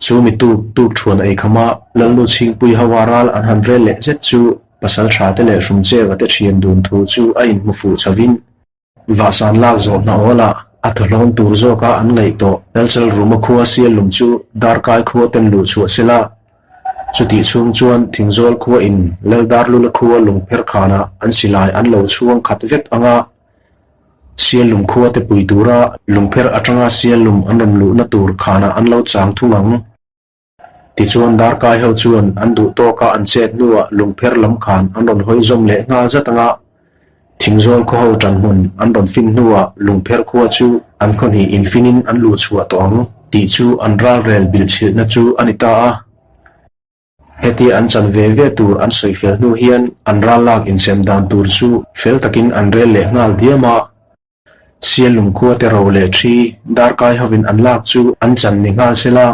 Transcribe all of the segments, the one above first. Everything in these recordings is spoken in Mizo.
Chu mi tuk tuk thuan ei khama Lalnu Chhingpui hoa ral an han rel leh zet chu Pasaltha te leh Hrumcheva te thian dun thu chu a inhmu fuh chhovin Vahsan lak zawh hna awlah a thaw hlawm tur zawka an ngaih tawh. Lalchal Ruma khua Siallum chu Darkai khua ten luh chhuah sela, chutih chhung chuan Thingzawl khua in Laldarlula khua lungpher khanah an silai an lo chhuang khat vek anga Siallum khua te pui tura lungpher atanga Siallum an rawn luhna tur khanah an lo chang thung ang. Tichuan Darkai ho chuan an duh tawka an chet hnuah lungpher lam khan an rawn hawi zawm leh nghal zat anga Thingzawl khaw ho tan hmun an rawn fin hnuah lungpher khua chu an khaw hnih infinin an luh chhuah tawh ang tih chu an ralrel bilhchilhna chu a ni ta a. Hetia an chan ve ve tur an sawi fel hnu hian an ral lak insem dan tur chu fel takin an rel leh nghal diam a. Sialum khua te ro leh thi darkai hovin an lak chu an chan ni nghal sela,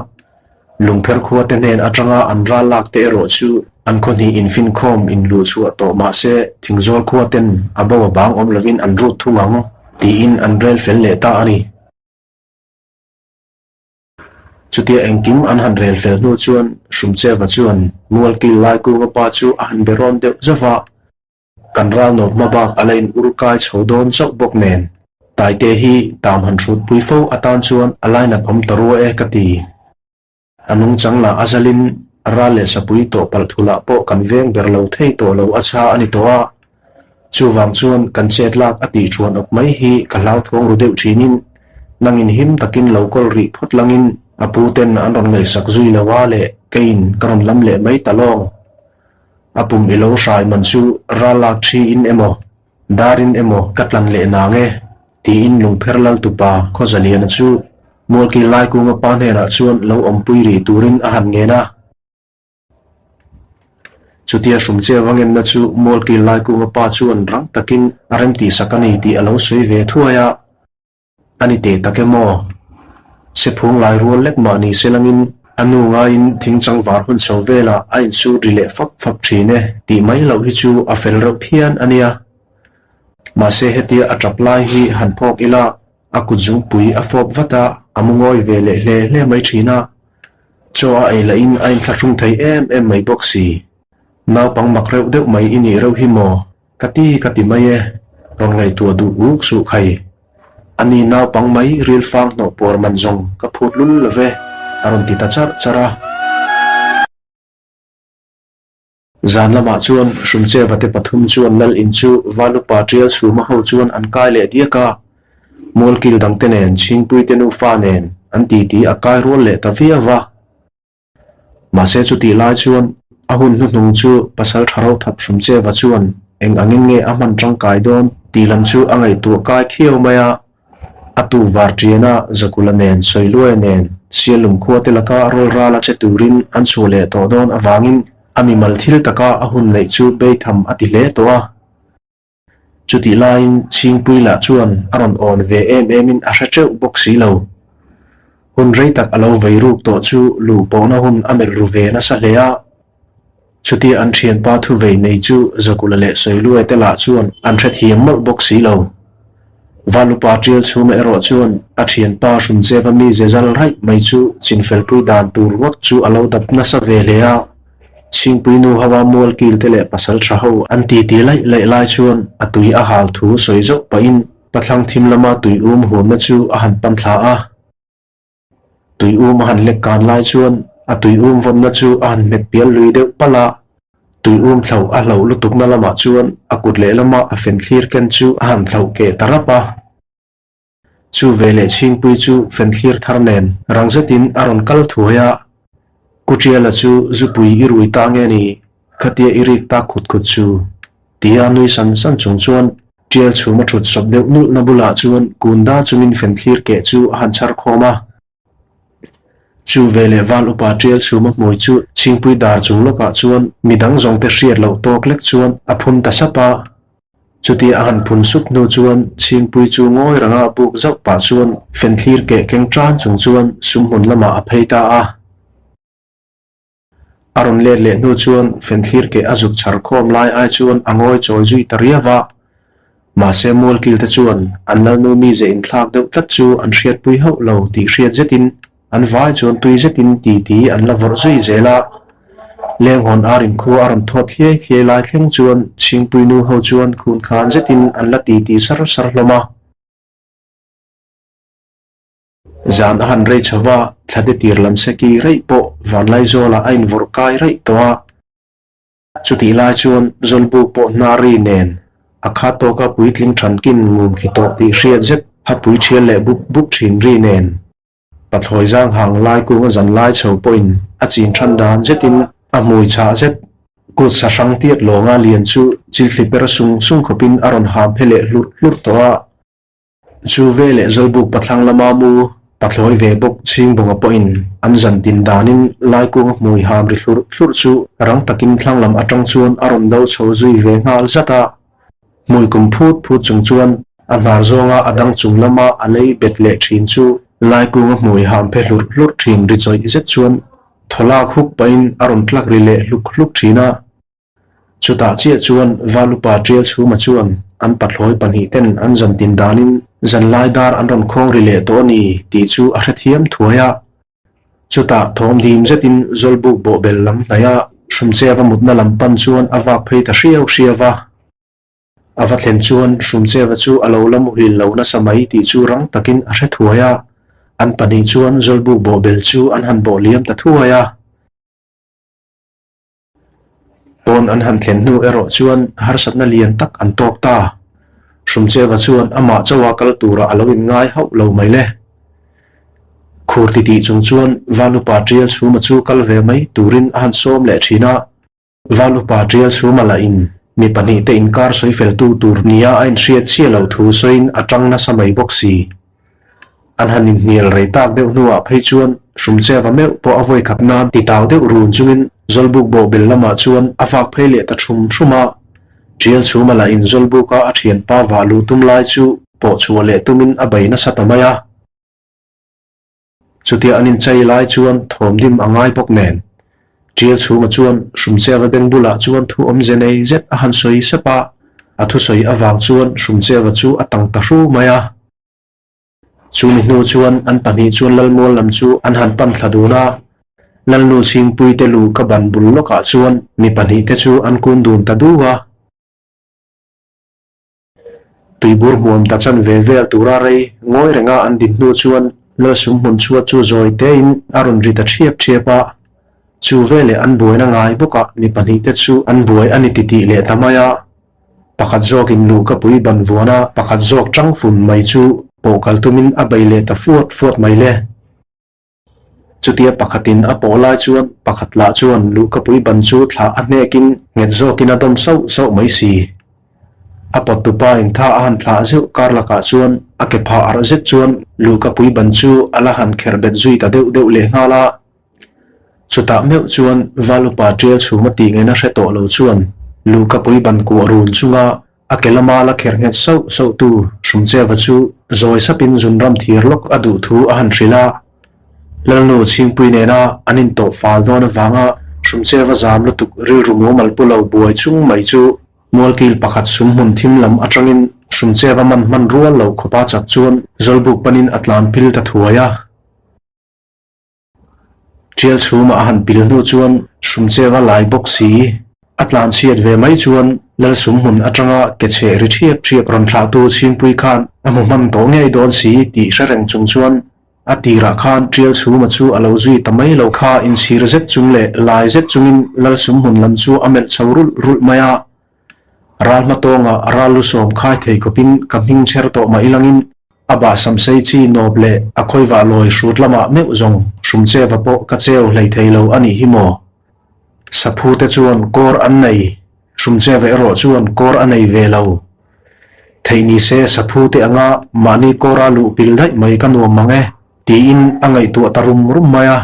Lungpher khua te hnen atanga an ral lak te erawh chu an khaw hnih infinkhawm in luh chhuah tawh mah se Thingzawl khua ten a bo a bang awm lovin an rut thung ang tiin an rel fel leh ta a ni. Chutia engkim an han rel fel hnu chuan Hrumcheva chuan Mualkil Laikunga pa chu a han be rawn deuh zauh a. Kan ralnawp hma bak a la in ur kai chho dawn chauh bawk nen. Taite hi tam han hrut pui fo atan chuan a lainat awm ta rua e ka ti. A nungchang lah a zalin ral leh sapui tawh palh thulah pawh kan veng ber lo thei tawh lo a chha a ni tawh a. Chuvang chuan kan chet lak a tih thuan awp mai hi ka hlauthawng ru deuh thinin nangin him takin lo kawl rih phawt langin a pu ten an rawn ngaihsak zui lo a leh keiin ka rawn lam leh mai ta lawng. A pum i lo hrai man chu ral lak thi in emaw, dar in emaw ka tlan leh nang e, tiin Lungpher lal tupa Khawzaliana chu Mualkil Laikunga pa hnenah chuan lo awmpui rih turin a han ngen a. Chutia Hrumcheu a ngenna chu Mualkil Laikunga pa chuan rang takin a remtihsak a ni tih a lo sawi ve thuai a. A ni teh tak em aw? Sephung lai rual lek mah ni se langin a nu ngaiin thing changvar hun chho velah a insut ri leh fap fap thin e tih mai loh hi chu a fel reuh phian a nia. Mahse hetia a tap lai hi han phawk ila a kut zungpui a fawp vat a, a mu ngawi ve leh hle hle mai thin a. Chaw a ei lahin a inthlahrung thei em em mai bawk si. Naupang mak reuh deuh mai i nih reuh hi maw? Ka ti ka ti mai e, rawn ngaihtuah duh uk suh khai. A ni naupang mai ril fang hnawh puar man zawng ka phut lul lo ve, a rawn ti ta charh charh a. Zan lamah chuan Hrumcheva te pathum chuan Lal in chu Valupa Tial Chhuma ho chuan an kai leh diak a. Mualkil dangte nen Chhingpuite nufa nen an titi a kai rual leh ta viau va. Mahse chutih lai chuan a hun hnuhnung chu pasal tha ro thap hrum cheva chuan eng angin nge a hman tangkai dawn tih lam chu a ngaihtuah kai khiau mai a. A tu var tiana Zakula nen Sawiluaia nen Sialum khua te laka rawl ral a che turin an chhuah leh tawh dawn avangin a mimal thil taka a hun neih chu beitham a ti hle tawh a. Chutih laiin Chhingpui lah chuan a rawn awn ve em emin a hre teuh bawk si lo. Hun rei tak a lo vei ruk tawh chu luh pawhna hun a melh ru ve nasa hle a. Chutia an thianpa thu vei nei chu Zakula leh Sawiluai te lah chuan an hrethiam mawlh bawk si lo. Valupa Tial chhuma erawh chuan a thianpa Hrumcheva mi ze zal raih mai chu chinfelpui dan tur ngawt chu a lo dap nasa ve hle a. Chhingpui nu hoa mual kil te leh pasal tha ho an ti ti laih laih lai chuan a tui a hal thu sawi zauh pahin pathlang thim lama tui um huamna chu a han pan thla a. Tui um a han lek kan lai chuan a tui um vawnna chu a han hmet pial lui deuh palh a. Tui um thlauh a hlauh lutukna lamah chuan a kut lehlama a fen thlir ken chu a han thlauh keh ta rap a. Chu veleh Chhingpui chu fenthlir thar nen rang zetin a rawn kal thuai a, Kutiala chu zupui i rui ta nge ni, khatia i rik tak khut khut chu? tia nui san san chung chuan Tial chhum a thut sawp deuh nulhna bulah chuan kun da chungin fenthlir keh chu a han chhar khawm a. Chu veleh val upa Tial chhum a hmui chu Chhingpui dar chung lawkah chuan midang zawngte hriat loh tawk lek chuan a phun ta sap a. Chutia a han phun sup hnu chuan Chhingpui chu ngawi ranga buk zauh pah chuan fenthlir keh keng tan chung chuan sumhmun lamah a phei ta a. A rawn let leh hnu chuan fenthlir keh a zuk chhar khawm lai ai chuan a ngawi chawi zui ta riau a. Mahse Mualkil te chuan an lalnu mize inthlak deuh tlat chu an hriatpui hauh lo tih hriat zetin. An vai chuan tui zetin titi an la vawrh zui zel a. Lenghawn arin khua a rawn thawt thliai thliai lai thleng chuan Chhingpui nu ho chuan khun khan zetin an la titi sar sar hlawm a. Zan a han rei chho va, thlate tir lam seki raih pawh Vanlaizawlah a invawrh kai raih tawh a. Chutih lai chuan Zawlbuk pawh hnar ri nen a khat tawka puitling thankin ngum khi tawh tih hriat zet hapui thial leh bup bup thin ri nen pathlawi zang hang lai kunga zan lai chho pawhin a chin than dan zetin a hmui chhah zet kut sahrang tiat lawnga lian chu chilthli per sung sung khawpin a rawn ham phe leh hlurh hlurh tawh a. Chu veleh Zawlbuk pathlang lama mu pathlawi ve bawk Chhingbawnga pawhin an zan tin danin Laikunga hmui ham ri hlurh hlurh chu rang takin thlang lam atang chuan a rawn do chho zui ve nghal zat a. Hmui kum phut phut chung chuan a hnar zawnga a dang chung lama a lei bet leh thin chu Laikunga hmui ham phe hlurh hlurh thin ri chawih zet chuan thaw lak huk pahin a rawn tlak ri leh hluk hluk thin a. Chutah chiah chuan Valupa Tial Chhuma chuan an pathlawi pahnihten an zan tin danin zanlai dar an rawn khawng ri leh tawh a ni tih chu a hrethiam thuai a. Chutah thawm dim zetin Zawlbuk bawhbel lam hnaih a Hrumcheva mutna lam pan chuan a vak phei ta hriau hriau va. A va thlen chuan Hrumcheva chu a lo la muhil lo nasa mai tih chu rang takin a hre thuai a. An pahnih chuan Zawlbuk bawhbel chu an han bawh liam ta thuai a. Pawn an han thlen hnu erawh chuan harsatna lian tak an tawk ta. Hrumcheva chuan amah chauha kal turah a lo inngai hauh lo mai le. Khur titih chung chuan Valupa Tial Chhuma chu kal ve mai turin a han sawm leh thin a. Valupa Tial Chhuma lahin mi pahnihte inkar sawi feltu tur nia a inhriat chiah loh thu sawiin a tang nasa mai bawk si. An han inhnial rei tak deuh hnuah phei chuan Hrumcheva meuh pawh a vawi khat nan ti tau deuh run chungin Zawlbuk bawhbel lamah chuan a vak phei leh ta thum thum a. Tial chhuma lahin Zawlbuka a thianpa vah luh tum lai chu pawh chhuah leh tumin a bei nasa ta mai a. Chutia an inchei lai chuan thawmdim a ngai bawk nen Tial chhuma chuan Hrumcheva beng bulah chuan thu awmze nei zet a han sawi sep a, a thusawi avang chuan Hrumcheva chu a tang ta hru mai a. Chumi hnu chuan an pahnih chuan Lalmual lam chu an han pan thla dun a, Lalnu Chhingpuite lu ka ban bul lawkah chuan mi pahnihte chu an kun dun ta duh a. Tuibur hmuam ta chan ve vel tura rei ngawi renga an din hnu chuan Lalsum hmun chhuat chu zawi tein a rawn ri ta ṭhiap ṭhiap a. Chu veleh an buaina ngai bawkah mi pahnihte chu an buai a ni titih leh ta mai a. Pakhat zawkin luhka pui ban vuan a, pakhat zawk tang fun mai chu pawh kal tumin a bei leh ta fuat fuat mai le. Chutia pakhatin a pawh lai chuan pakhat lah chuan luhka pui ban chu thlah a hnekin nghet zawkin a dawm sauh sauh mai si. A pawttupa in tha a han thlah zeuh kar lakah chuan a ke phah arh zet chuan luhka pui ban chu a la han kherh bet zui ta deuh deuh lehnghal a. Chutah meuh chuan Valupa ṭial chhum a tih ngaihna hre tawh lo chuan luhkapui ban kuah run chunga a ke lama la kher nghet sauh sauh tu Hrumcheva chu zawi sapin zunram thir lawk a duh thu a han hrilh a. Lalnu Chhingpui nena an intawh fal dawn avanga Hrumcheva zam lutuk rilru mumal pu lo buai chung mai chu Mualkil pakhat sum hmun thim lam atangin Hrumcheva man hman rual lo khawpa chak chuan Zawlbuk panin a tlan pil ta thuai a. Tial chhuma a han pil hnu chuan Hrumcheva lai bawk si a tlan chhiat ve mai chuan Lalsum hmun atanga ke chhe ri ṭhiap ṭhiap rawn thlahtu Chhingpui khan a hmu hman tawh ngei dawn si tih hre reng chung chuan a tirah khan Tial chhuma chu a lo zui ta mai lo kha inchhir zet chung leh lai zet chungin Lalsum hmun lam chu a melh chho rulh rulh mai a. Ral hmatawnga ral lu sawm khai thei khawpin ka hming chher tawh mah ilangin a bah samsei chi nawp leh a khawivah lawi hrut lamah meuh zawng Hrumcheva pawh ka cheu hlei thei lo a nih hi maw? Saphu te chuan kawr an nei, Hrumcheva erawh chuan kawr a nei ve lo. Theih ni se saphu te anga mahni kawra luh pil daih mai ka nuam mang e, tiin a ngaihtuah ta rum rum mai a.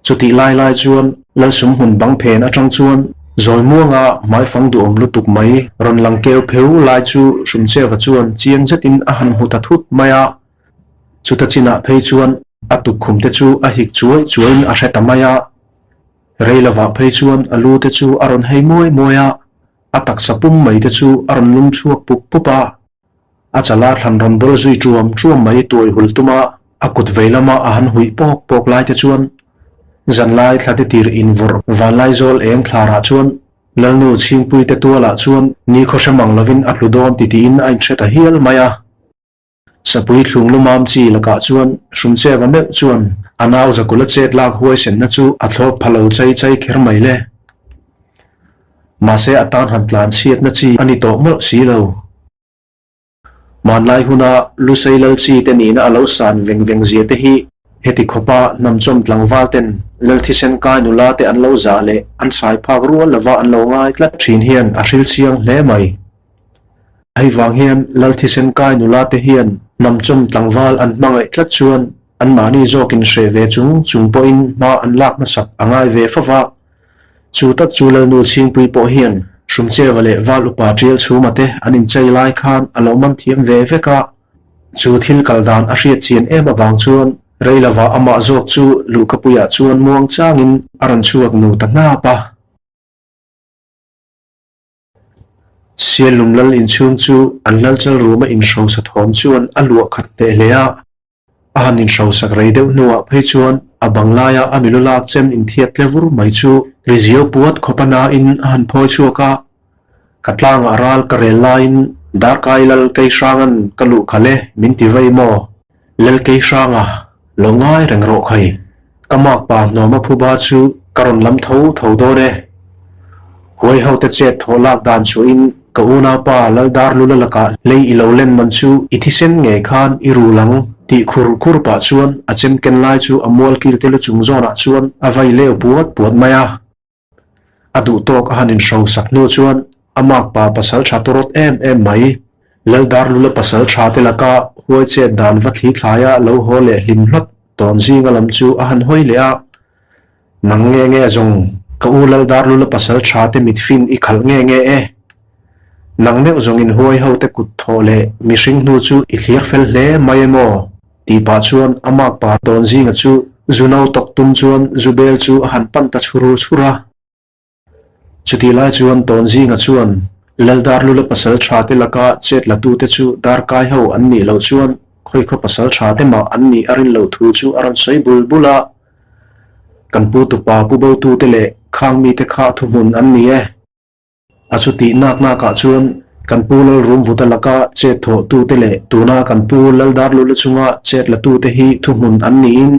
Chutih lai lai chuan Lalsum hmun bang phen atang chuan zawi muanga hmaifang duhawm lutuk mai rawn lang keu pheu lai chu Hrumcheva chuan chiang zetin a han hmu ta thut mai a. Chuta chinah phei chuan a tukkhum te chu a hik chuai chuaiin a hre ta mai a. Rei lovah phei chuan a lu te chu a rawn hei muai muai a, a taksa pum mai te chu a rawn lum chhuak pup pup a. A chala thlan rawn bawl zui ṭuam ṭuam mai tuai hul tuma. A kut vei lama a han huih pawk pawk lai te chuan zanlai thla te tir invawrh vanlaizawl eng thlarah chuan Lalnu Chhingpuite tualah chuan nikhaw hre mang lovin a tlu dawn ti tiin a inhre ta hial mai a. Sapui thlung lumam chi lakah chuan Hrumcheva meuh chuan a nau Zakula chet lak huaisenna chu a thlawp pha lo chai chai kher mai le. Mahse a tan han tlan chhiatna chi a ni tawh mawlh si lo. Hmanlai huna Lusei lal chi te nihna a lo san veng veng zia te hi heti khawpa hnamchawm tlangval ten lal thisen kai nula te an lo zah leh an chhai phak rual lova an lo ngai tlat thin hian a hril chiang hle mai. Hei vang hian lal thisen kai nula te hian hnamchawm tlangval an hmangaih tlat chuan anmahni zawkin hreh ve chung chung pawhin hma an lak hmasak a ngai ve fova. Chu tak chu Lalnu Chhingpui pawh hian Hrumcheva leh Val Upa Tial Chhuma te an inchei lai khan a lo man thiam ve vek a. Chu thil kal dan a hriat chian em avang chuan rei lova amah zawk chu luhkapuiah chuan muang changin a rawn chhuak nu ta hnap a. Sialum lal inchhung chu an lalchal ruma inhrosa thawm chuan a luah khat teh hle a. A han inhrosak rei deuh hnuah phei chuan a bang laia a milu lak chem inthiat tle vur mai chu riziau puat khawp a nain a han phawi chhuak a. Ka tlangah ral ka rel laiin Darkai lal kei hranga'n ka luh khalh e min ti vei maw? Lal kei hranga lo ngai reng rawh khai. Ka makpa hnawma phuba chu ka rawn lam tho tho dawn e. Huai ho te chet thawh lak dan chuahin ka unaupa Laldar Lula lakah hlei i lo len man chu i thisen ngei khan i rul ang tih khur khur pah chuan a chem ken lai chu a mual kil te lu chung zawnah chuan a vai leu puat puat mai a. A duh tawk a han inhrosak hnu chuan a makpa pasal tha tawrawt em em mai. Laldar Lula pasal tha te laka huai chet dan va thli thlaia lo haw leh hlim hlawt tawn zinga lam chu a han hawi leh a. Nang nge nge zawng ka u Laldar Lula pasal tha te mitfin i khalh nge nge e. Nang meuh zawngin huai ho te kut thawh leh mihring hnu chu i thlir fel hle mai emaw? Tih pah chuan a makpa Tawnzinga chu zu no tawk tum chuan zu bel chu a han pan ta chhur chhur a. Chutih lai chuan Tawnzinga chuan Laldar Lula pasal tha te laka chet la tute chu darkai ho an nih loh chuan khawikhaw pasal tha te mah an nih a rin loh thu chu a rawn sawi bul bul a. Kan pu tupa pu botute leh khang mite kha thuhmun an ni e. A chutih nak nakah chuan kan pu Lalrumvuta laka chet thawhtute leh tuna kan pu Laldarlula chunga chet latute hi thuhmun an niin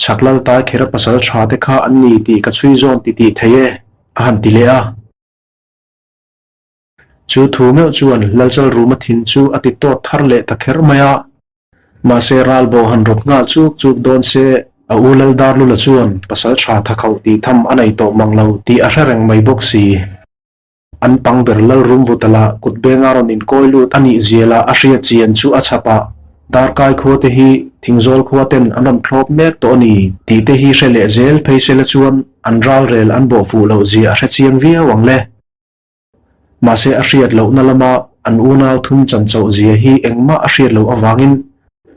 chhak lal tai khera pasal tha te kha an ni tih ka chhui zawn ti tih thei e, a han ti leh a. Chu thu meuh chuan Lalchalruma thin chu a ti tawt thar leh ta kher mai a. Mahse ralbo han rawt nghal chuk chuk dawn se, a u Laldarlula chuan pasal tha thakhauh tih tham a nei tawh mang lo tih a hre reng mai bawk si. An pang ber Lalrumvutala kut benga rawn inkawi lut a nih ziala a hriat chian chu a chhap a, Darkai khua te hi Thingzawl khua ten an rawn thlawp mek tawh a ni tih te hi hre leh zel phei sela chuan an ralrel an bawh fuh loh zia a hre chiang viau ang le. Mahse a hriat lohna lama an unau thum chan chauh zia hi engmah a hriat loh avangin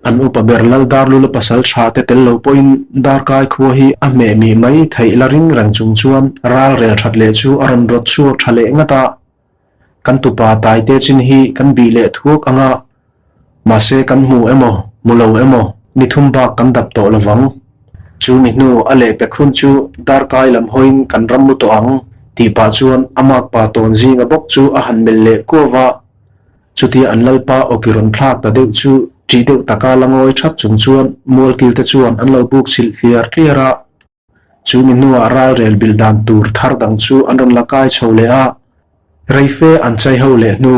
an upa ber Laldarlula pasal tha te tel lo pawhin Darkai khua hi a hmeh mih mai theih la ring reng chung chuan ral rel that leh chu a rawn rawt chhuak tha leh ngat a. Kan tupa Taite chin hi kan bih leh thuak anga Mahse kan hmu emaw, hmu lo emaw, ni thum bak kan dap tawh lovang. Chu mi hnu a lehpek hun chu darkai lam hawiin kan ram mu tawh ang, tih pah chuan a makpa tawn zinga bawk chu a han melh leh kuau a. Chutia an lalpa awki rawn thlak ta deuh chu ṭih deuh taka la ngawi ṭhap chung chuan mualkil te chuan an lo buk chhilh tliar tliar a. Chu mi hnuah ralrel bilh dan tur thar dang chu an rawn la kai chho leh a, reife an chai ho leh hnu,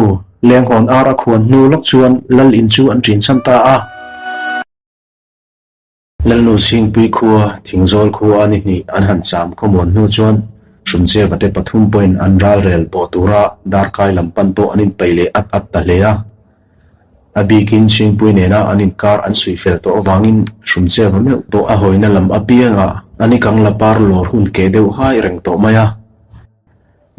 lenghawn ar a khuan hnu lawk chuan lal in chu an ṭin chhan ta a. Lalnu Chhingpui khua, Thingzawl khua ni hnih an han cham khawmuan hnu chuan Hrumcheva te pathum pawhin an ralrel pawh tura darkai lam pan pawh an inpeih leh at at ta hle a. A bikin Chhingpui nena an inkar an suih fel tawh avangin Hrumcheva meuh pawh a hawina lam apiangah a ni kang la par lawr hun keh deuh hai reng tawh mai a.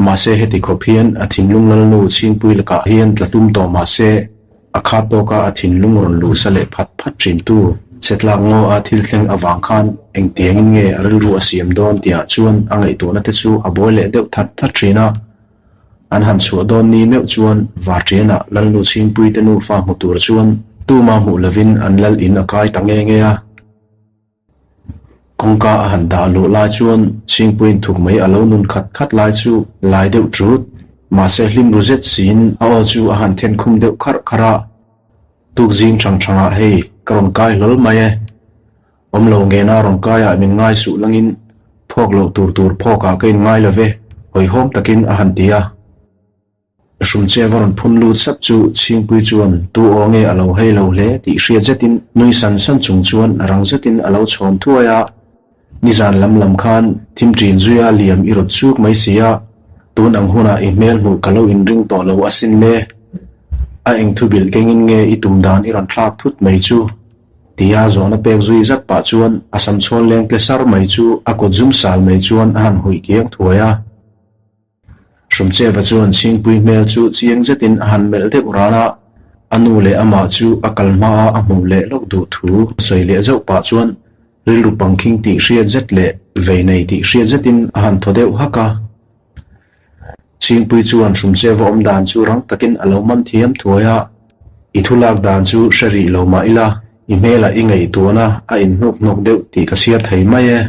Mahse heti khawp hian a thinlung lalnu Chhingpui lakah hian tla hlum tawh mahse a khat tawka a thinlung rawn luh sa leh phat phat thintu chhetlak ngaw a thil thleng avang khan engtiangin nge a rilru a siam dawn tihah chuan a ngaihtuahna te chu a buai leh deuh that that thin a. An han chhuah dawn ni meuh chuan Varṭianah Lalnu Chhingpuite nufa hmu tur chuan Tuma hmuh lovin an lal in a kai ta nge nge a. Kawngka a han dah luh lai chuan Chhingpuiin thuk mai a lo nun khat khat lai chu lai deuh ṭut. Mahse hlim ru zet siin a aw chu a han then khum deuh kharh kharh a. Tukzing chang changah hei ka rawn kai hlawl mai e. Awm lo ngena rawn kaiah min ngai suh langin phawk loh tur tur phawkah ka inngai lo ve, hawihhawm takin a han ti a. Hrumcheva rawn phun lut sap chu Chhingpui chuan tu aw nge a lo hei lo hle tih hriat zetin nui san san chung chuan rang zetin a lo chhawn thuai a. Nizan lam lam khan thim ṭin zuia liam i rawt chuk mai si a, tun ang hunah i hmel hmuh ka lo inring tawh lo asin le. A eng thu bilh kengin nge i tum dan i rawn thlak thut mai chu? Tia zawhna pek zui zat pah chuan a sam chhawl leng tle sar mai chu a kut zum sal mai chuan a han huih kiang thuai a. Hrumcheva chuan Chhingpui hmel chu chiang zetin a han melh deuh ran a, a nu leh amah chu a kal hmaa a hmuh leh lawk duh thu sawi leh zauh pah chuan rilru pangkhing tih hriat zet leh vei nei tih hriat zetin a han thaw deuh hak a. Chhingpui chuan Hrumcheva awm dan chu rang takin a lo man thiam thuai a, I thu lak dan chu hre rih lo mah ila, i hmelah i ngaihtuahna a inhnuk hnawk deuh tih ka chhiar thei mai e.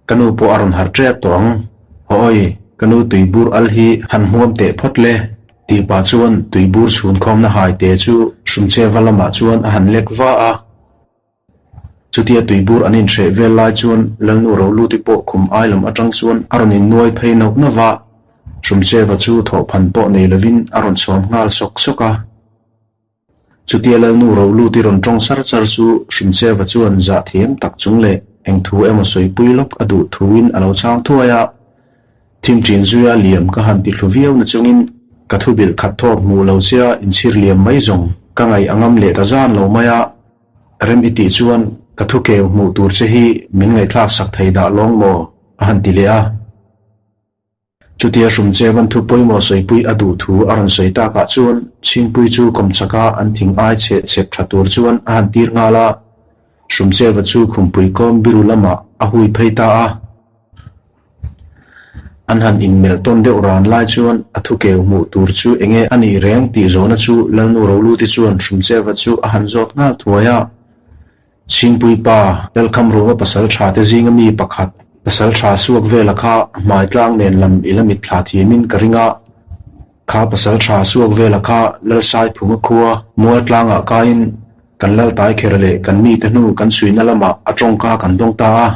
Ka nu pawh a rawn harh ṭep tawh ang. Hawi, ka nu tuibur al hi han hmuam teh phawt le, tih pah chuan tuibur chhun khawmna hai te chu Hrumcheva lamah chuan a han lek va a. Chutia tuibur an inhreh vel lai chuan Lalnu Roluti pawh khum ai lam atang chuan a rawn innuai phei nauh nauh va, Hrumcheva chu thawhphan pawh nei lovin a rawn chhawn nghal sawk sawk a. Chutia Lalnu Roluti rawn tawng sar char chu Hrumcheva chuan zah thiam tak chung leh eng thu emaw sawipui lawk a duh thuin a lo chhang thuai a. Thim ṭin zuia liam ka han ti hlu viau na chungin ka thu bilh khat thawk hmuh lo sia inchhir liam mai zawng ka ngaih a ngam leh ta zan lo mai a. Rem i tih chuan ka thu keu hmuh tur che hi min ngaihthlak sak thei dah lawng maw? a han ti leh a. Chutia Hrumchevan thu pawimawh sawipui a duh thu a rawn sawi takah chuan Chhingpui chu kawmchaka an thing ai cheh chep tha tur chuan a han tir nghal a. Hrumcheva chu khumpui kawm biru lamah a hui phei ta a. An han inmelh tawn deuh ran lai chuan a thukeu hmuh tur chu enge a nih reng tih zawhna chu Lalnu Roluti chuan Hrumcheva chu a han zawt nghal thuai a. Chhingpui pa, Lalkhamruma pasal tha te zinga mi pakhat, pasal tha suak vela kha hmai tlang nen lam i la mitthla thiamin ka ring a. Kha pasal tha suak vela kha Lalsaiphunga khua mual tlangah kaiin kan Laltai kher leh kan mite hnu kan chhuina lamah a tawngka kan dawng ta a.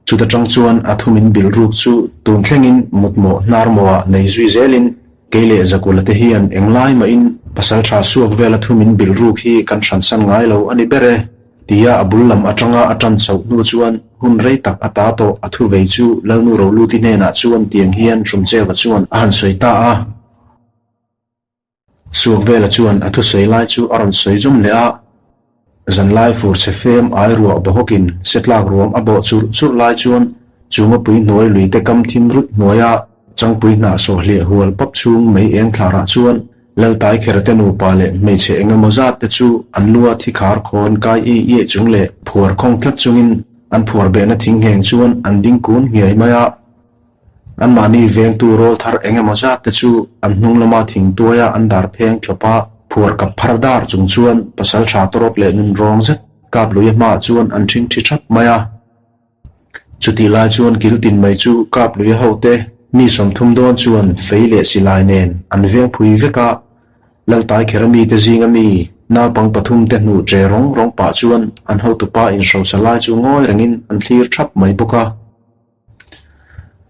Chuta tang chuan a thu min bilh ruk chu tun thlengin mutmawh hnar mawhah nei zui zelin kei leh Zakula te hian englai mahin pasal tha suak vela thu min bilh ruk hi kan hransan ngai lo a ni ber e, tia a bul lam atanga a tan chhoh hnu chuan hun rei tak a ta tawh a thu vei chu Lalnu Roluti hnenah chuan tiang hian Hrumcheva chuan a han sawi ta a. Suakvela chuan a thusawi lai chu a rawn sawi zawm leh a, zanlai fur chhe fem ai ruah bawhawkin setlak ruam a bawh churh churh lai chuan chungapui hnuai luite kam thim ruih hnuaia changpui hnah sawh hliah hual pap chhung mei eng thlarah chuan Laltai Kherate nupa leh hmeichhe eng emaw zat te chu an lua thi khar khawn kai i ieh chung leh phuar khawng tlat chungin an phuar behna thing ngheng chuan an ding kun nghiai mai a. Anmahni vengtu rawl thar eng emaw zat te chu an hnung lama thing tuaia an dar pheng thlawp a, phuar kap phar dar chung chuan pasal tha tawrawt leh nun rawng zet kap lui a hmaah chuan an ṭhing ṭhi ṭhap mai a. Chutih lai chuan kil tin mai chu kap lui a hote mi 30 dawn chuan fei leh silai nen an veng phui vek a, Laltai kher mite zinga mi naupang pathum te hnuh ṭe rawng rawng pah chuan an hotupa inhrosa lai chu ngawi rengin an thlir ṭhap mai bawk a.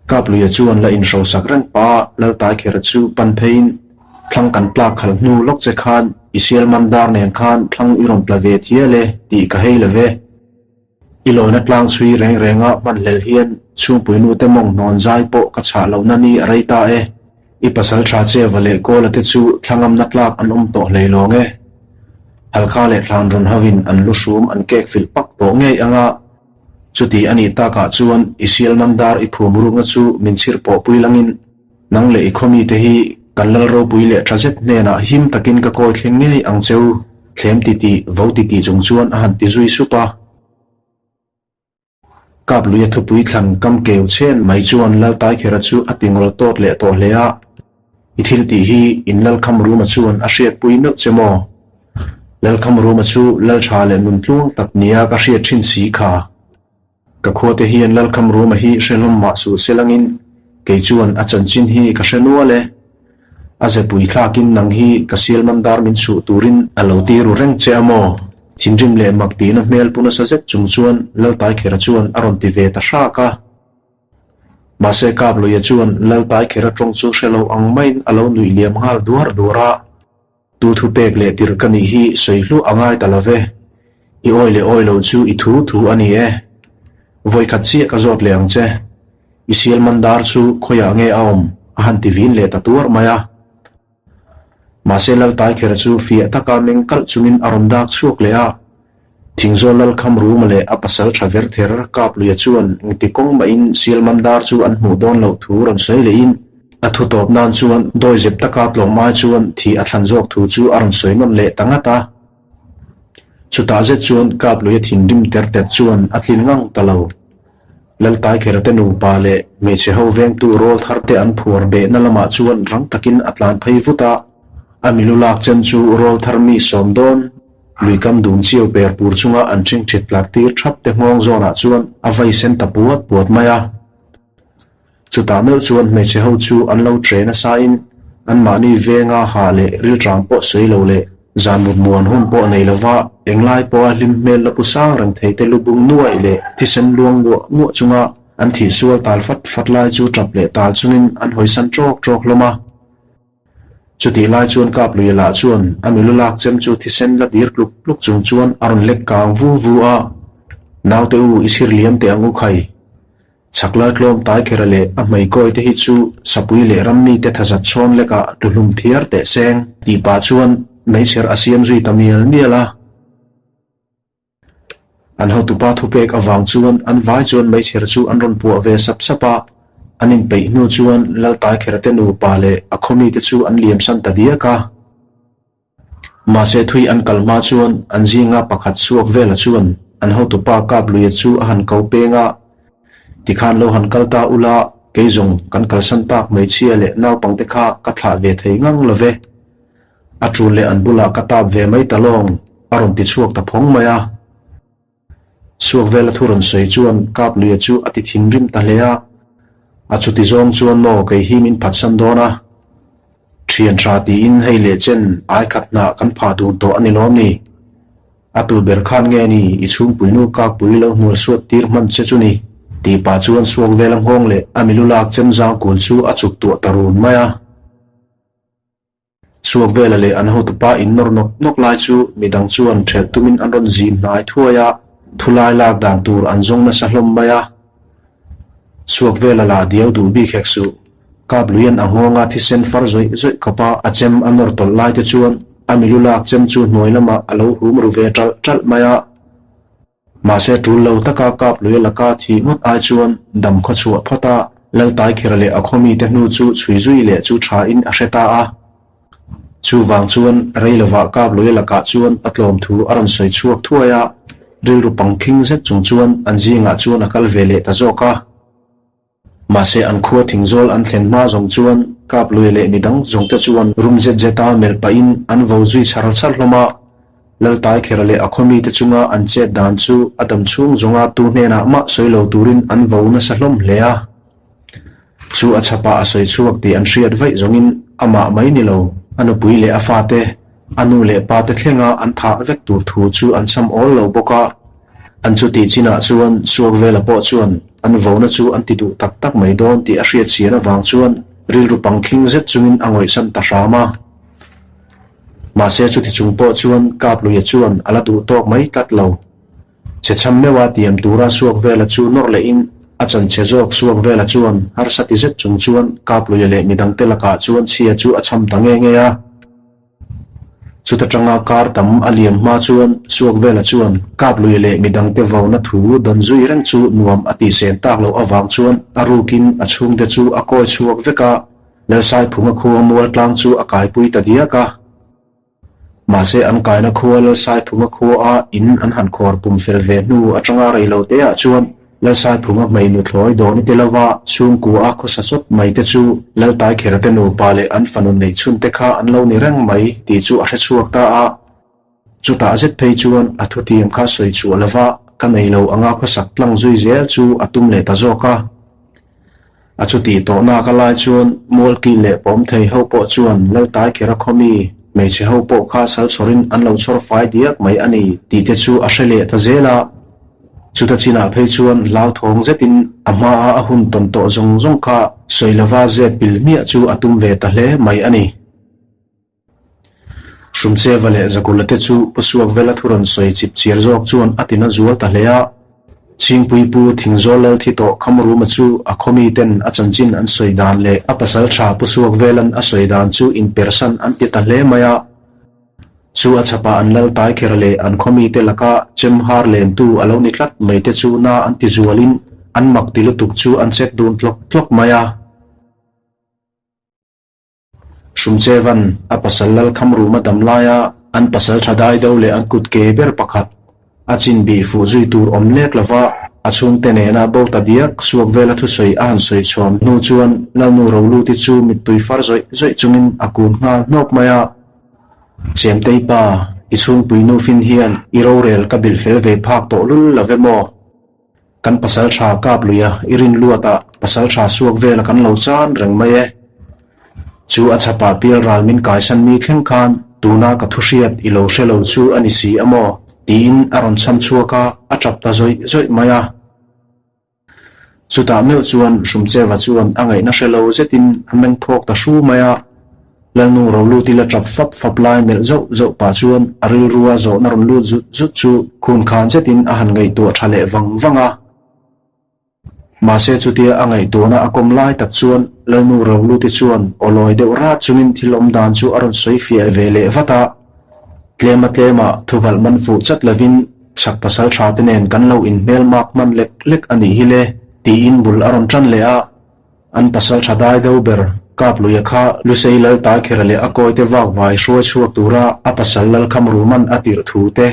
Kapluia chuan la inhrosak reng pa Laltaikhera chu pan pheiin thlang kan tlak khalh hnu lawk che khan i sialman dar nen khan thlang i rawn tla ve thial e tih ka hei lo ve. I lawina tlang chhui reng renga hmanhlel hian chhungpui nute mawng hnawn zai pawh ka chhah lohna ni a rei ta e. I pasal tha che va leh Kawla te chu thlangamna tlak an awm tawh hlei lawng e. Halkha leh thlan rawn hovin an lu hrum an kek filh pak tawh ngei anga Chuti a nih takah chuan i sialman dar i phum rukna chu min chhir pawh pui langin nang leh i khawmite hi kan lal ropui leh tha zet hnenah him takin ka kawi thleng ngei ang cheu, thlem titih, vo titih chung chuan a han ti zui sup a. Kapluia thupui thlan kam keu chen mai chuan Laltaikhera chu a ti ngawl tawt leh tawh hle a. I thil tih hi in Lalkham Ruma chuan a hriatpui meuh che maw? Lalkhamruma chu lal tha leh nun tluang tak nia ka hriat thin si kha. Ka khuate hian Lalkhamruma hi hre hlawm mah suh se langin kei chuan a chanchin hi ka hre nual e. A zepui thlakin nang hi ka sialman dar min chhuh turin a lo ti ru reng che a maw? Thinrim leh mak tihna hmel pu nasa zet chung chuan Laltaikhera chuan a rawn ti ve ta hrak a. Mahse Kapluia chuan Laltaikhera tawng chu hre lo ang maiin a lo nuih liam nghal duar duar a. Tu thu pek leh tirh ka nih hi sawi hluah a ngai ta lo ve. I awi leh awi lo chu i thu thu a ni e. Vawikhat chiah ka zawt leh ang che. I sial man dar chu khawiah nge a awm? a han ti vin leh ta tuar mai a. Mahse Laltaikhera chu fiah taka meng kalh chungin a rawn dak chhuak leh a. Thingzawl Lalkham Ruma leh a pasal tha ver ther Kapluia chuan engti kawng mahin Sialmandar chu an hmuh dawn loh thu rawn sawi lehin a thu tawp nan chuan dawizep taka tlawmai chuan thih a thlan zawk thu chu a rawn sawi nawn leh ta ngat a. Chutah zet chuan Kapluia thinrim ter tet chuan a tlin ngang ta lo. Laltaikhera te nupa leh hmeichhe ho vengtu rawl thar te an phuar behna lamah chuan rang takin a tlan phei vut a, a milu lak chen chu rawl thar mi sawm dawn Luikam dum chiau per pur chunga an ṭhingṭhit tlar tir ṭhap te nghawng zawnah chuan a vai sen ta puat puat mai a. Chutah meuh chuan hmeichhe ho chu an lo ṭe nasain anmahni venga hah leh rilṭang pawh sawi lo leh zan mut muan hun pawh nei lova englai pawha hlim hmel la pu sang reng thei te lubung nuaih leh thisen luang nguah nguah chunga an thihsual tal fat fat lai chu ṭap leh tal chungin an hawisan ṭawk ṭawk hlawm a. Chutih lai chuan Kapluia lah chuan a milu lak chem chu thisen la dir tluk tluk chung chuan a rawn lek kang vu vu a, Naute u, i chhir liam teh ang u khai. Chhak lal tlawm Taikhera leh a hmeikawi te hi chu sapui leh rammi te thazat chhawn lekah tluhlum phiar teh seng tih pah chuan meichher a siam zui ta mial mial a. An hotupa thupek avang chuan an vai chuan meichher chu an rawn puah ve sap sap a, an inpeih hnu chuan Laltaikhera te nupa leh a khawmite chu an liamsan ta diak a. Mahse thui an kal hma chuan an zinga pakhat chhuak vela chuan an hotupa Kapluia chu a han ko peng a, Tikhan lo han kal ta ula, kei zawng kan kalsan tak hmeichhia leh naupangte kha ka thlah ve thei ngang lo ve. A tul leh an bulah ka tap ve mai ta lawng, a rawn ti chhuak ta phawng mai a. Suak vela thu rawn sawi chuan Kapluia chu a ti thinrim ta hle a, A chuti zawng chuan maw kei hi min phatsan dawn a, thian tha tiin hei leh chen ai khat hnah kan phah dun tawh a ni lawm ni? A tu ber khan nge ni i chhungpuinu kakpui lo hnual suat tir hman che chu ni? tih pah chuan suak vela nghawng leh a milu lak chem zang kul chu a chuk tuah ta run mai a. Chhuak vela leh an hotupa in nawr nawk nawk lai chu midang chuan ṭhelh tumin an rawn zim hnai thuai a, thulai lak dan tur an zawng nasa hlawm mai a. Chhuak vela lah diau duh bik hek suh. Kap luian a nghawnga thisen far zawih zawih khawpa a chem a nawr tawlh lai te chuan a milu lak chem chu hnuai lamah a lo hum ru ve ṭalh ṭalh mai a. Mahse tul lo taka kap lui laka thih ngawt ai chuan dam khaw chhuah phawt a, Laltaikhira leh a khawmi te hnu chu chhui zui leh chu tha in a hre ta a. Chuvang chuan rei lovah kap lui lakah chuan a tlawm thu a rawn sawi chhuak thuai a, rilru pangkhing zet chung chuan an zingah chuan a kal ve leh ta zawk a. Mahse an khua thingzawl an thlen hma zawng chuan Kaplui leh midang zawngte chuan rum zet zeta melh pahin an vo zui char char hlawm a. Laltaikhera leh a khawmite chunga an chet dan chu a dam chhung zawnga tu hnenah mah sawi lo turin an vo nasa hlawm hle a. Chu a chhapah a sawi chhuak tih an hriat vaih zawngin amah mai ni lo, a nupui leh a fate, a nu leh pate thlenga an thah vek tur thu chu an cham awl lo bawk a. An chutih chinah chuan Suakvela pawh chuan an vona chu an ti duh tak tak mai dawn tih a hriat chian avang chuan rilru pangkhing zet chungin a ngawihsan ta hram a. Mahse chuti chung pawh chuan Kapluia chuan a la duh tawk mai tlat lo. Chhechham meuha tiam tura Suakvela chu nawr lehin a chanchhe zawk Suakvela chuan harsa ti zet chung chuan Kapluia leh midangte lakah chuan chhia chu a chham ta nge nge a. Chuta tanga kar tam a liam hma chuan Suakvela chuan Kaplui leh midangte vona thu dawn zui reng chu nuam a tihsen tak loh avang chuan a rukin a chhungte chu a kawi chhuak vek a, Lalsaiphunga khua mual tlang chu a kaipui ta diak a. Mahse an kaina khua Lalsaiphunga khua a in an han khuar pum fel ve hnu atanga reilo teah chuan Lalsaiphunga hmei nuthlawi dawni te lova chhungkua a khawsa chawp mai te chu Laltaikhera te nupa leh an fanu neih chhun te kha an lo ni reng mai tih chu a hre chhuak ta a. Chutah zet phei chuan a thutiam kha sawi chhuah lova ka nei lo anga khawsak tlang zui zel chu a tum leh ta zawk a. A chutih tawh nak a lai chuan Mualkil leh Pawmthei ho pawh chuan Laltai Khera khawmi hmeichhe ho pawh kha sal chhawrin an lo chhawr fai diak mai a ni tih te chu a hre leh ta zel a. Chuta chinah phei chuan hlauthawng zetin a hmaa a hun tawn tawh zawng zawng kha sawi lova zep pil hmiah chu a tum ve ta hle mai a ni. Hrumcheva leh Zakula te chu Pu Suakvela thu rawn sawi chip chiar zawk chuan a tina zual ta hle a. Chhingpui Pu Thingzawl Lal thi tawh Khamruma chu a khawmi ten a chanchin an sawi dan leh a pasal tha Pu Suakvelan a sawi dan chu inpersan an ti ta hle mai a. Chu a chhapah an lal tai kher leh an khawmi te laka chem har lentu a lo ni tlat mai te chu na an ti zualin an mak ti lutuk chu an chek dun tlawk tlawk mai a. Hrumchevan a pasal Lalkhamruma dam laia an pasal tha dai do leh an kut ke ber pakhat a chin bih fuh zui tur awm lek lova a chhungte nena bo ta diak suak vela thusawi a han sawi chhuam hnu chuan Lalnu Roluti chu mittui far zawih zawih chungin a kun nghal hnawk mai a. Chemtei pa, i chhungpui nu fin hian i rorel ka bilh fel ve phak tawh lul lo ve maw? Kan pasal tha kap lui a, i rin luat ah pasal tha suak vel a kan lo chan reng mai e. Chu a chhapah pial ral min kaisan ni thleng khan tuna ka thu hriat i lo hre lo chu a ni si a maw? tiin a rawn chham chhuak a, a tap ta zawih zawih mai a. Chutah meuh chuan Hrumcheva chuan a ngaihna hre lo zetin a meng phawk ta hru mai a. Lalnu Roluti la tap fap fap lai melh zauh zauh pah chuan a rilrua zawhna rawn lut zut zut chu khun khan zetin a han ngaihtuah tha leh vang vang a. Mahse chutia a ngaihtuahna a kawm lai tak chuan Lalnu Roluti chuan aw lawi deuh rat chungin thil awm dan chu a rawn sawi fiah ve leh vat a. Tlema tlema thuvalh man fuh chat lovin chhak pasal tha te nen kan lo inhmel mak hman lek lek a nih hi le tiin bul a rawn tan leh a. An pasal tha dai deuh ber Kapluia kha Lusei Lal Taikhera leh a kawite vak vai hruai chhuak tura a pasal Lal Khamruman a tirh thu te,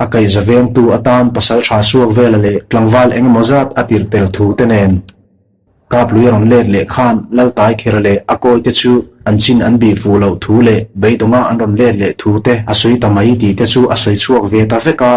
a kaihza vengtu atan pasal tha suak vela leh tlangval engemaw zat a tirh tel thu te nen Kapluia rawn let leh khan Lal Taikhera leh a kawite chu an chin an bih fuh loh thu leh beidawnga an rawn let leh thu te a sawi ta mai tih te chu a sawi chhuak ve ta vek a.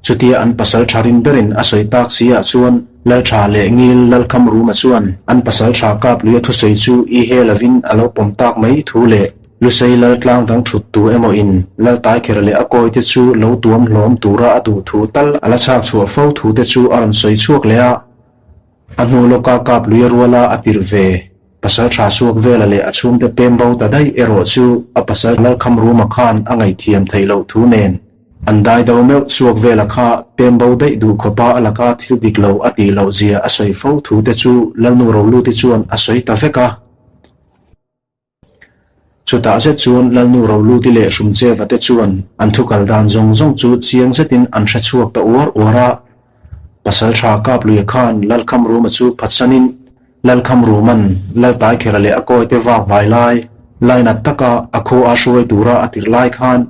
Chutia an pasal tha rin berin a sawi tak si ah chuan Lal tha leh Ngil Lal Kham Ruma chuan an pasal tha kap lui a thusawi chu i he lovin a lo pawm tak mai thu leh Lusei Lal tlang dang thut tu emaw in Lal Taikhera leh a kawi te chu lo tuam hlawm tura a duh thu tal a la chhak chhuah fo thu te chu a rawn sawi chhuak leh a. A hnu lawka kap lui a ruala a tirh ve. Pasal tha suak vela leh a chhungte pem bo ta daih erawh chu a pasal Lalkham Ruma khan a ngaihthiam theih loh thu nen an dai do meuh suak vela kha pem bo daih duh khawpa a laka thil dik lo a tih loh zia a sawi fo thu te chu Lalnu Roluti chuan a sawi ta vek a. Chutah zet chuan Lalnu Roluti leh Hrumcheva te chuan an thu kal dan zawng zawng chu chiang zetin an hre chhuak ta uar uar a. Pasal tha Kapluia khan Lalkham Ruma chu phatsanin Lalkham Ruman Laltaikhera leh a kawite vak vai lai lainat taka a khaw a hruai tura a tirh lai khan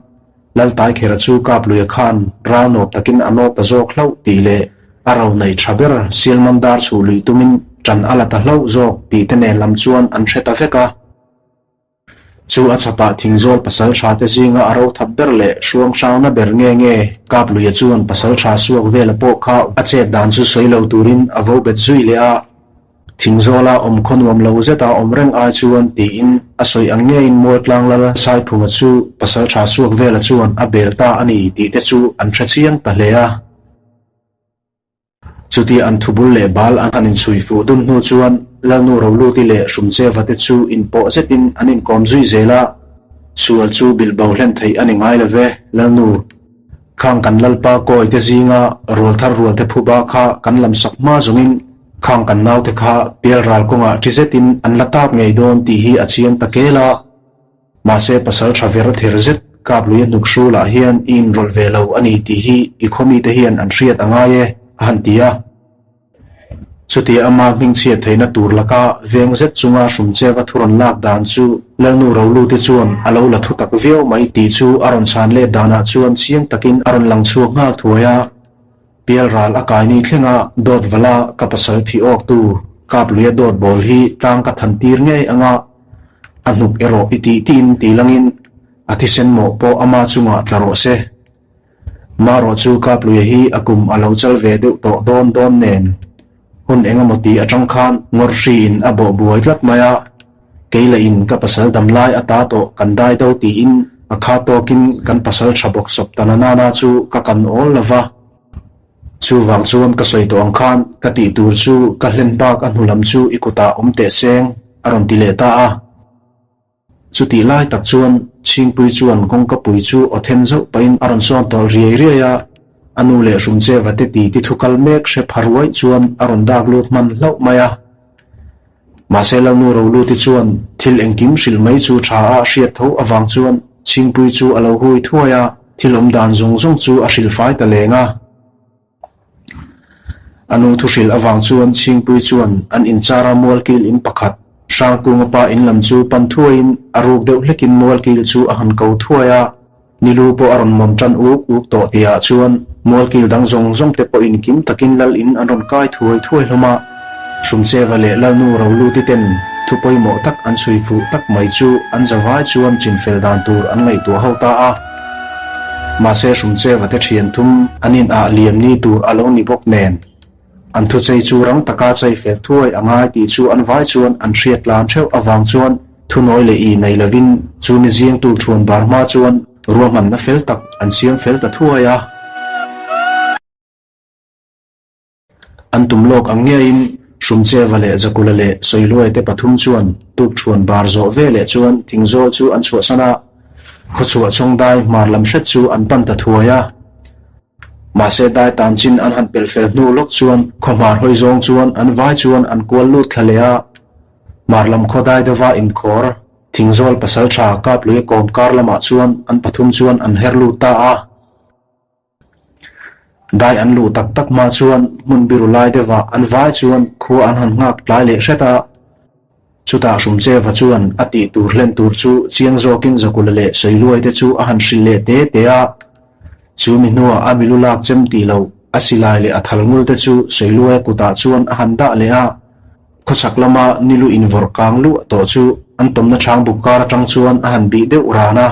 Laltaikhera chu Kapluia khan ral nawp takin a nawp ta zawk hlauh tih leh a ro nei tha ber Sialmandar chhuh lui tumin ṭan a la ta hlauh zawk tih te nen lam chuan an hre ta vek a. Chu a chhapah Thingzawl pasal tha te zinga a ro that ber leh hruang hrangna ber nge nge Kapluia chuan pasal tha suak vela pawh kha a chet dan chu sawi lo turin a vo bet zui leh a. Thingzawla awm khaw nuam lo zeta awm reng ai chuan tiin a sawi ang ngeiin Mualtlang lal Saiphunga chu pasal tha suak vela chuan a bel ta a ni tih te chu an hre chiang ta hle a. Chutia an thubul leh bal an han inchhui fuh dun hnu chuan Lalnu Roluti leh Hrumcheva te chu inpawh zetin an inkawm zui zel a, sual chu bilhbo hlen theih a ni ngai lo ve, Lalnu. Khang kan Lalpa kawi te zinga rualthar rualte phuba kha kan lam sak hma zawngin khang kan naute kha pialral kawngah ṭi zetin an la tap ngei dawn tih hi a chiang ta kel a. Mahse pasal tha ver ther zet kap lui a hnuk hrulah hian i inrawlh ve lo a ni tih hi i khaw mite hian an hriat a ngai e, a han ti a. Chutia ama hmingchhiat theihna tur laka veng zet chunga Hrumcheva thu rawn lak dan chu Lalnu Roluti chuan a lo la thu tak viau mai tih chu a rawn chhan let danah chuan chiang takin a rawn lang chhuak nghal thuai a. Pialral a kaini thlenga dawt vala ka pasal phih awktu Kapluia dawt bawl hi tlang ka than tir ngei anga a hnuk erawh i tih tiin ti langin. A thisen mawh pawh ama chungah tla rawh se. Marawh chu Kapluia hi a kum a lo chal ve deuh tawh dawn dawn nen hun eng emaw ti atang khan ngawr hriin a bawh buai tlat mai a, kei lah in ka pasal dam lai a ta tawh kan dai do tiin a kha tawkin kan pasal tha bawk sawp ta na nana chu ka kan awl lo va. Chuvang chuan ka sawi tawh ang khan ka tih tur chu ka hlen bak a hnu lam chu i kutah awm teh seng a rawn ti leh ta a. Chutih lai tak chuan Chhingpui chuan kawngkapui chu aw then zauh pahin a rawn sawn tawlh riai riai a, a nu leh Hrumcheva te ti ti thu kal mek hre pha ruai chuan a rawn dak lut hman hlauh mai a. Mahse Lalnu Roluti chuan thil engkim hrilh mai chu tha a hriat tho avang chuan Chhingpui chu a lo hui thuai a, thil awm dan zawng zawng chu a hrilh fai ta leng a. A nu thuhrilh avang chuan Chhingpui chuan an inchara mualkil in pakhat, Hrangkunga pa in lam chu pan thuaiin a ruk deuh hlekin mualkil chu a han ko thuai a. Nilu pawh a rawn mawm tan uk uk tawh tihah chuan mualkil dang zawng zawng te pawhin kim takin lal in an rawn kai thuai thuai hlawm a. Hrumcheva leh Lalnu Roluti ten thu pawimawh tak an chhui fuh tak mai chu an zavai chuan chinfel dan tur an ngaihtuah ho ta a. Mahse Hrumcheva te thian thum an in ah liam ni tur a lo ni bawk nen an thuchei chu rang taka chei fel thuai a ngai tih chu an vai chuan an hriat tlan theuh avang chuan thunawi leh ih nei lovin chu ni ziang tur thuan bar hma chuan ruahmanna fel tak an siam fel ta thuai a. An tum lawk ang ngeiin Hrumcheva leh Zakula leh Sawiluai te pathum chuan tukṭhuan bar zawh ve leh chuan thingzawl chu an chhuahsan a, khawchhuah chawng dai hmar lam hret chu an pan ta thuai a. Mahse dai tan chin an han pel fel hnu lawk chuan khaw hmar hawi zawng chuan an vai chuan an kual lut thla leh a, hmar lam khaw dai deuha inkhawr thingzawl pasalṭha Kapluia kawm kar lamah chuan an pathum chuan an her lut ta a. Dai an luh tak tak hma chuan hmun biru lai deuhah an vai chuan khua an han nghak tlai leh hret a. Chutah Hrumcheva chuan a tih tur hlen tur chu chiang zawkin Zakula leh Sawiluai te chu a han hrilh leh te te a. Chu mi hnuah a milu lak chem tih loh a silai leh a thal ngul te chu Sawiluaia kutah chuan a han dah leh a. Khawchhak lama nilu invawrh kang luah tawh chu an tawmna chhang buk kar atang chuan a han bih deuh ran a.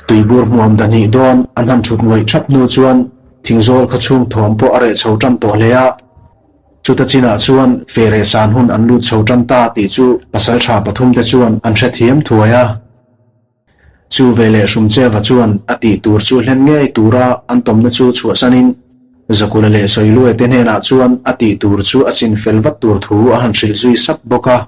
Tuibur hmuam dahnih dawn an han thut ngawih thap hnu chuan thingzawl kha chhung thawm pawh a reh chho tan tawh hle a. Chuta chinah chuan feh reh san hun an lut chho tan ta tih chu pasaltha pathumte chuan an hrethiam thuai a. Chu veleh Hrumcheva chuan a tih tur chu hlen ngei tura an tawmna chu chhuahsanin Zakula leh Sawiluaite hnenah chuan a tih tur chu a chin fel vat tur thu a han hrilh zui sap bawk a.